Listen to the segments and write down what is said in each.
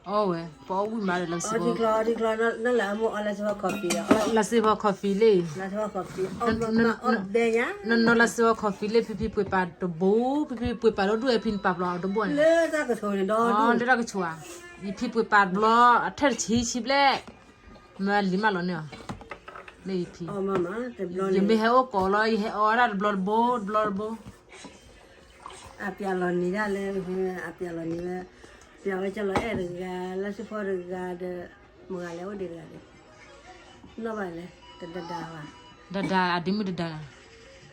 အီၣ်ဝဲ ပအီၣ်ဝံၣ်မးဒီး လါစ့ဖီ လါစ့ဖီ coffee လံ, နနီၢ်လါစ့ဖီ coffee လံ ဖံဖံပှ့ၤပာ်တဘိ, ဖံဖံပှ့ၤပာ်ဒိၣ်ဒိၣ်ဝဲ ဖံနပာ်ဘျီတဘိန့ၣ်, လၢတၢ်ကဆိးန့ၣ်ဒီး လၢတၢ်ကဆိးဧါ, ယဖံပှ့ၤပာ်တဘျီ အထၢၣ်တဆံဆံဘျဲၣ်, မ့ၢ်လံမးလီၤန့ၣ်, လၢယဖံ, ယမ့ၢ်ဟဲအိၣ်ကိးလီၤ ယဟဲအီၣ်ဝဲဒၣ်တဘျီတဘိ တဘျီတဘိ အပျးလီၤနံၤဒၣ်လၢ, အပျးလီၤနံၤဝဲ, ပျးဝဲကၠီလီၤအဲၣ်တဂၤ, လါစ့ဖီတဂၤဒီး, မတၤလဲၣ်အိၣ်ဒံးတဂၤဒီး, နီၢ်ဘၣ်လဲၣ်, တဒါဒါဘၣ်, ဒဒါအဒ့မုၣ်တဒါဒါ,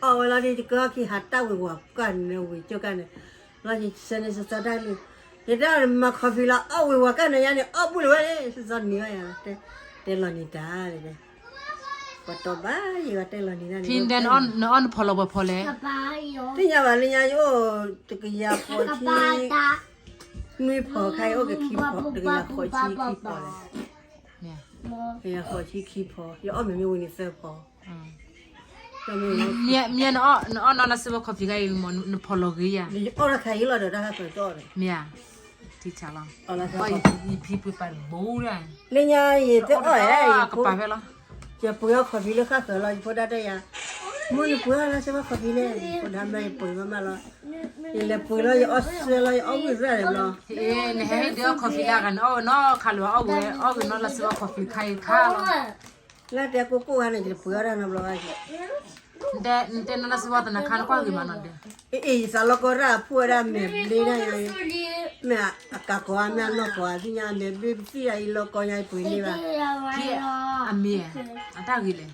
အီၣ်ဝဲလီၤဒ်တကၢၢ်ခံ ဟးတၢ်ဝ့ၤဝီၤကၢ်န့ၣ် ဝ့ၤကၠိကၢ်န့ၣ်, လီၤယဆၢန့ၣ်စီစီတၢ်လံ, ယတၢ်မၤ coffee လီၤ အီၣ်ဝ့ၤဝီၤကၢ်န့ၣ်ညါန့ၣ် အီၣ်ဘူၣ်လၢၤဝဲန့ၣ် စီစီနံၤဝဲယၤ, တဲလီၤနံၤတၢ်လၢ ပှၤတီဘၣ်ယၤ တဲလီၤနံၤဒၣ်န့ၣ်, ဖံဒဲ နအီၣ်နဖီလီၤပှဲၤဖီလဲၣ်, သ့ၣ်ညါဘၣ်လၢညါ ယအိၣ်တကယၤဃိးဆံနွံဖီ, ခါအံၤအိၣ်က့ၤခံဖီ, တကယၤဃိးဆံခံဖီလဲၣ်, တကယၤဃိးဆံခံဖီ, ယအီၣ်မ့ၢ်မ့ၢ်ဝံၤန့ၣ်သၢဖီ, မ့ၢ်နအီၣ်နီၢ်လါစ့ဖီ coffee ခါအံၤ နဖီလီၤဂ့ၤယၤ, ယအီၣ်တၢ်ခါအံၤလီၤဒီး တၢ်ခါပၢၤတအီၣ်ဒီး, မ့ၢ်ဧါ, ထံဆးလီၤ, ယဖံပှ့ၤပာ်တဘိဒၣ်, လၢညါယတအီၣ်ဧါ, ကပာ်ဖဲလီၤ, ယပှ့ၤအီၣ် coffee လၢဃၣ်ဃၢၤလီၤ, ယဖိဒါတဲယၤ, မ့ၢ်နပှ့ၤအီၣ်လါစ့ဖီ coffee န့ၣ်, ယဖိဒါမ့ၢ်ယပှ့ၤမးမးလီၤ, ယလဲၤပှ့ၤလီၤ ယအီၣ်ဆၢလီၤ ယအီၣ်ဝံၣ်ရၣ်န့ၣ်ဘျီ, နဟဲဟ့ၣ်ဒုးအီၣ် coffee လၢအဂၤန့ၣ် အီၣ်ဝဲနီၢ်ခါလၢၤဘၣ် အီၣ်ဂ့ၤ, အီၣ်ဂ့ၤနီၢ်လါစ့ဖီ coffee ခါအံၤခါလီၤ, လၢတဲကိၢ်ကိၢ်ဂၤန့ၣ် ယတပှ့ၤအီၣ်တၢ်နီတဘျီဘၣ်, နတဲနီၢ်လါစ့ဖီသနာ်ခါ နကွၢ်ဂ့ၤမးနီၤဒဲး, အ့ၣ် ယသးလီၤကီရၣ်အဖှိၣ်ဝဲဒၣ်မဲာ်ဘျ့ဒၣ်ညါ, မ့ၢ်အကးကီၤဧါ မ့ၢ်အနီၢ်ကီၤဧါ သ့ၣ်ညါ မဲာ်ဘျ့ပသံၣ်ဒၣ်အံၤလီၤကီညါ ယပှ့ၤန့ၢ်ဘၣ်, အမ့ၢ်, အတၢ်ဂ့ၤလဲၣ်,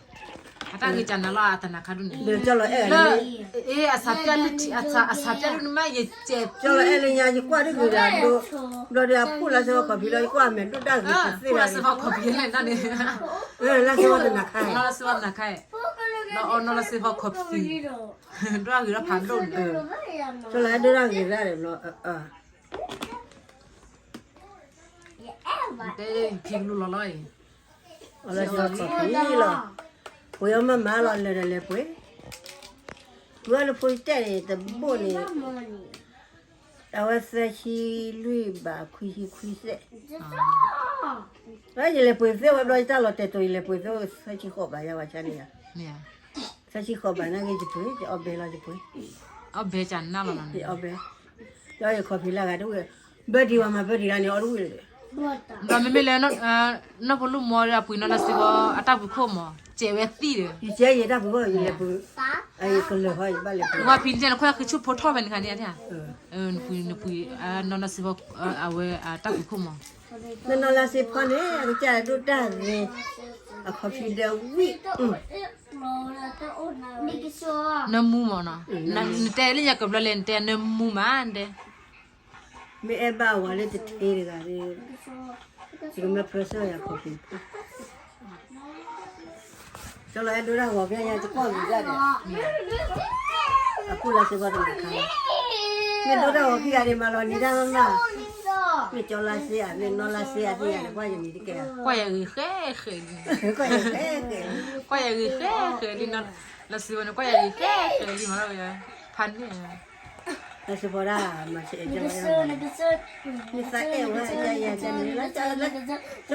အတၢ်ဂ့ၤကနၤလီၤ အသနာ်ခါဒ်န့ၣ်, လၢကၠီလီၤအဲၣ်, အ့ၣ် အစးပျၢ်လၢ, အစးပျၢ်လၢနမ့ၢ်ယကဲး, ကၠီလီၤအဲၣ်လၢညါ ယကွၢ်တဂ့ၤဒၣ်ဒိ, ဘျီဒီးအဖှိၣ်လါစ့ဖီ coffee ဒီး ယကွၢ်အမဲာ်ဒိၣ်တၢ်ဂ့ၤတသ့ဒၣ်န့ၣ်, လါစ့ဖီသနာ်ခါ, လါစ့ဖီသနာ်ခါ, လီၤအီၣ်နီၢ်လါစ့ဖီ coffee ဒိၣ်ဂ့ၤဒီးဖးဒိၣ်န့ၣ်, ကၠီလီၤအဲၣ်ဒိၣ်တၢ်ဂ့ၤဒၣ်န့ၣ်ဘျီ, တဲဖံကလူလီၤလီၤအံၤ, လီၤ, ပှ့ၤအီၣ်မးမးလီၤ လဲၤဒီးလဲၤပှ့ၤ, ပှ့ၤအီၣ်လၢဖိတဲာ်န့ၣ် တဘိၣ်န့ၣ်, အဝဲသၢဆံလွံၢ်ဘးခွံဆံခွံသၢ, ယလဲၤပှ့ၤသ့ဝဲဘျီ ယတၢ်လီၤတဲာ်တိၤ ယလဲၤပှ့ၤသ့ဝဲသၢဆံဃိးဘး ယၤဝဲဆါန့ၣ်ယၤ, သၢဆံဃိးဘးနာ်က့ ယပှ့ၤ ယအီၣ်ဘဲလီၤ ယပှ့ၤ, အီၣ်ဘဲကနၣ်လီၤ, ယအီၣ်ဘဲ, ယအီၣ်ယ coffee လၢဂၤတဝံၣ်, ဘၢဒံးဝဲမး ဘၢဒံးလၢန့ၣ် အီၣ်တဝံၣ်လၢၤဒီး, ဒီးမ့မ့ၢ်လၢ နီၢ်ဖိလူၢ်မီဒီး အပှ့ၤနီၢ်လါစ့ဖီ အတၢ်ပူၤခိၣ်မး စဲးဝဲသံဒီး, ယစဲးယတၢ်ပူၤခိၣ် ယလဲၤပှ့ၤ, ကလၢၤဃီ ယဘၣ်လဲၤပှ့ၤ, ဝဲဖံန့ၣ် နခွဲးဃုဆူၣ်ဖိထီၣ်ဖဲန့ၣ်ခါန့ၣ်, နပှ့ၤ နပှ့ၤ နီၢ်လါစ့ဖီ အဝဲအတၢ်ပူၤခိၣ်မး, နီၢ်လါစ့ဖီန့ၣ် အကစၢ်ဒိၣ်တၢ်ဂ့ၤ, အ coffee ဒီးဝံၣ် နမူမးနီၤ, နတဲလၢညါကဘျီလဲၣ် နတဲနမူမး နတဲ, မ့ၢ်အဲၣ်ဘၣ်ဝဲလၢတထ့တဂၤ, ယကမၢ pressure ယၤ coffee ဖိ, ကၠီလီၤအဲၣ်ဒိၣ်တၢ်ဂီၤဖဲညါ ယကွၢ်ဂ့ၤဒၣ်ဒီး, အဖှိၣ်လါစ့ဖီတဂၤခါ, မ့ၢ်ဒိၣ်တၢ်ဂီၤခံဂၤဒံး မၤလီၤနံၤတၢ်မးမး, မ့ၢ်ကၠီလါစ့ဧါ မ့ၢ်နီၢ်လါစ့ဧါ သ့ၣ်ညါန့ၣ် ကွၢ်ယၤန့ၣ်တကဲ, ကွၢ်ယၤဂ့ၤဃဲဃဲလံ, ကွၢ်ယၤဂ့ၤဃဲဃဲလံ, ကွၢ်ယၤဂ့ၤဃဲဃဲလံ, လါစ့ဖီန့ၣ် ကွၢ်ယၤဂ့ၤဃဲဃဲလံ မၤလီၤဝဲ, ဖးန့ၣ် လါစ့ဖီဒၣ် မၤဆဲးအဲၣ်ကၠီလီၤအဲၣ်, မ့ၢ်သးအဲၣ်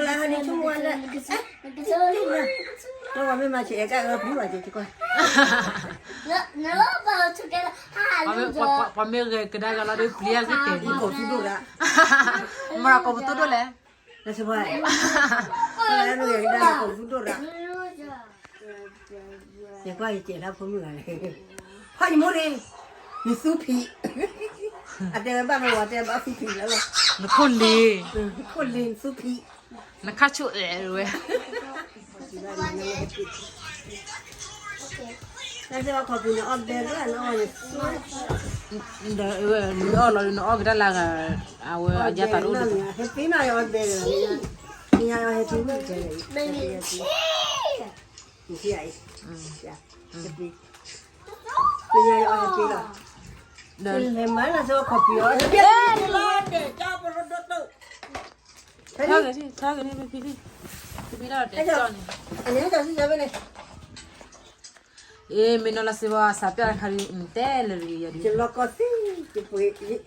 ဝဲ ယၤယၤန့ၣ်, ကၠီလီၤဟဲဒ်ဆိကမိၣ်ဝဲလၢ, လၢပှၤမ့ၢ်မၤဆဲးအဲၣ်ကၠီလီၤ ပျံၤဘၣ်ကၠီကွၢ်, ပှၤမ့ၢ်ဂဲၤကဒါက့ၤလီၤဒီး ပျံၤအဂ့ၢ်ကဲၤလံ, ကိးပသူဒိၣ်ရၣ်, မၤကိးပသူဒိၣ်လဲၣ်, လါစ့ဖီ, မ့ၢ်ဂဲၤကဒါက့ၤ ကိးပသူဒိၣ်ရၣ် ယကွၢ်ယစဲးလၢဖိမုၣ်ဂၤန့ၣ်, ဖးယမိၢ်ရ့ၣ်, နသူဖံး, အတဲဝဲဘၣ်မ့ၢ်ဝဲတဲဘၣ်သူဖံးလၢလီၤ, နခိၣ်လ့ၤ, နခိၣ်လ့ၤ နသူဖံး, နခါဆူၣ်အဲၣ်ဝဲ, လါစ့ဖီ coffee န့ၣ် အီၣ်ဘဲလၢနအီၣ်န့ၣ်, ဒီးနအီၣ်လီၤ နအီၣ်ကဒါလၢဂၤ, အဝဲအယါသးတအိၣ်ဒီး, ဟဲသ့နီၤ ယအီၣ်ဘဲလၢ, ညါအီၣ်ဟဲသ့ဝံၣ်ကဲလၢ, နထံၣ်အံၤ, နညါယအီၣ်ဟဲသ့လီၤ, ဒီးလဲၤမၤလါစ့ဖီ coffee အီၣ်, ထါဂ့ၤထံၣ် ထါဂ့ၤန့ၣ် ပဖံလံ, ပဖံလီၤတဲကၠီန့ၣ်, အန့ၣ်ကၠီစံယၤဝဲန့ၣ်, အ့ မ့ၢ်နီၢ်လါစ့ဖီအစးပျၢ်တခါဒ် နတဲလၢာ်ဂ့ၤယၤဒ်, ယလီၤကီသံ, ယပှ့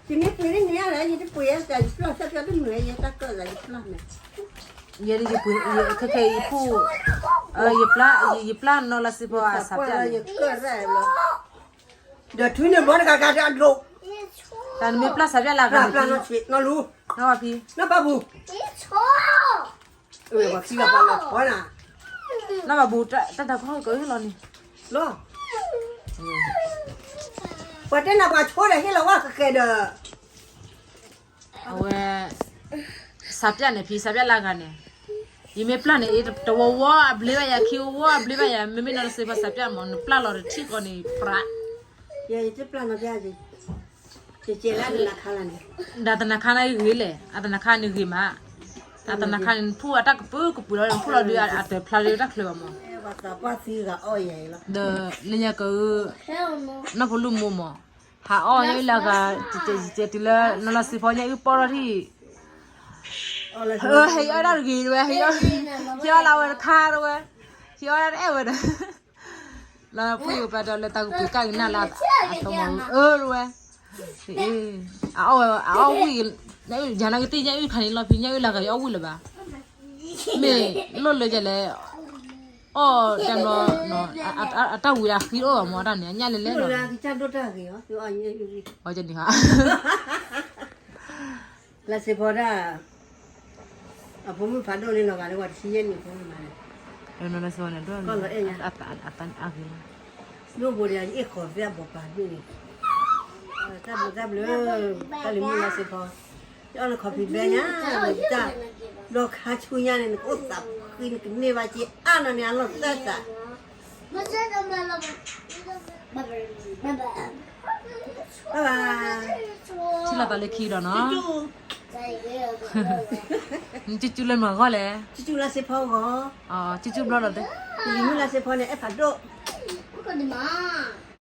ၤ, ယမ့ၢ်ပှ့ၤန့ၣ်န့ၣ်လဲၣ် ယတပှ့ၤယဲ ယပျၢ် ဆၢပျၢ်တမုာ် ယတၢ်ကၢၣ်သး ယပျၢ်န့ၣ်, ယဲဒၣ်ယပှ့ၤ ခဲခဲအံၤယဖူၣ်, ယပျၢ် ယပျၢ်နီၢ်လါစ့ဖီ အစးပျၢ်န့ၣ်, ဒီးထုန့ၣ်ဘီတဂၤဂၤဒီးအဒိၣ်, တၢ်နမ့ၢ်ပျၢ်စးပျၢ်လၢဂၤန့ၣ်, နီၢ်လူ, နီၢ်ပၢ်ပူၤ, ပှၤခံဂၤပှၤလီၤထီနၤ, နီၢ်ပၢ်ပူၤ တၢ်တၢ်ကီၢ်ကီၢ်လီၤန့ၣ်, လီၤ, ပှၤတဲနၤပှၤဆိဒီးဟ့ၣ်လီၤဝဲကကဲဒီး အဝဲ, စးပျၢ်န့ၣ် ဖံစးပျၢ်လၢဂၤန့ၣ်, ယမ့ၢ်ပျၢ်န့ၣ် တဝီဝီအဘျ့ဘၣ်ယၤ ခံဝီဝီအဘျ့ဘၣ်ယၤ မ့မ့ၢ်နီၢ်လါစ့ဖီစးပျၢ်မး နပျၢ်လီၤတထံၣ်ဃီန့ၣ် ပြး, ယတပျၢ်နီၢ်ပျၢ်, ကဲလၢတနၤခါလၢန့ၣ်, ဒီးတနၤခါန့ၣ်ဂ့ၤလဲၣ် အတနၤခါန့ၣ်ဂ့ၤမး, အတနၤခါန့ၣ် နဖူၣ်အတၢ်ကပုာ်ကပုာ်လီၤ နဖူၣ်လီၤဒီးအတၢ်ဖျါဒီးတၢ်ချၢဘၣ်မး, ဒီးလၢညါက နီၢ်ဖိလူမူမး, ဟးအီၣ်ညၣ်အုၣ်လၢဂၤ, တုၤလၢနီၢ်လါစ့ဖီညၣ်အုၣ်ပီၢ်ထီၣ်ထံၣ်, ဟ့ၣ်အီၣ်တၢ်တဂ့ၤတဝဲ, ဟ့ၣ်အီၣ်လၢအဝဲတခါတဝဲ, ဟ့ၣ်အီၣ်တၢ်တအဲၣ်ဝဲဒီး, လၢပှၤပၢ်ဒီးလၢတၢ်ကပှ့ၤကၣ်ကနၣ်လၢအတမၤအၢတဝဲ, အအီၣ်ဝံၣ်, ယၤနာ်က့ၤတ့ၢ်ညၣ်အုၣ်တခါန့ၣ်လီၤ ဖံညၣ်အုၣ်လၢဂၤ ယအီၣ်ဝံၣ်လၢၤဘၣ်, မ့ၢ်လိၣ်လၢယလဲၣ် အီၣ်တၢ်ဘျီ, အတၢ်ဝံၤအဃံအိၣ်ဘၣ်မး တၢ်န့ၣ် အညၣ်လဲၤလဲၤလီၤ, အီၣ်န့ၣ်ဟါ, လါစ့ဖီဒၣ်, အဖိမုၣ်ဖးဒိၣ်န့ၣ်လီၤဂာ်လၢပှၤတဆံယဲၢ်နံၣ်ဖိမုၣ်မး, လၢစ့ဖီန့ၣ်ဒိၣ်အသးအဂ့ၤလီၤ, ဒိၣ်ဘိဒီးယအ့ၣ်ဃီၤသ့အဘီပာ်ဒိၣ်န့ၣ်, တၢ်ဘျုးတၢ်ဘျုး, တၢ်လံၤမုၣ်လါစ့ဖီ, ယအီၣ်လၢ coffee ဘဲညါ, တၢ်, ဒီခါဆူညါန့ၣ် နကအိၣ်သးဖှံ နကန့ၢ်ဘၣ်က့ၤအါနီၤန့ၣ် အလီၢ်သၢသး ဘၣ်ဘၣ်, ထံၣ်လိာ်သးလၢခံဒီးနီၤ, နကၠူၣ်ကၠူၣ်လၢမၤဂီၢ်လဲၣ်, ကၠူၣ်ကၠူၣ်လါစ့ဖီဂီၢ်, ကၠူၣ်ကၠူၣ်ဘျီဒီး, လံၤမုၣ်လါစ့ဖီန့ၣ် အဲၣ်ဖးဒိၣ်, မး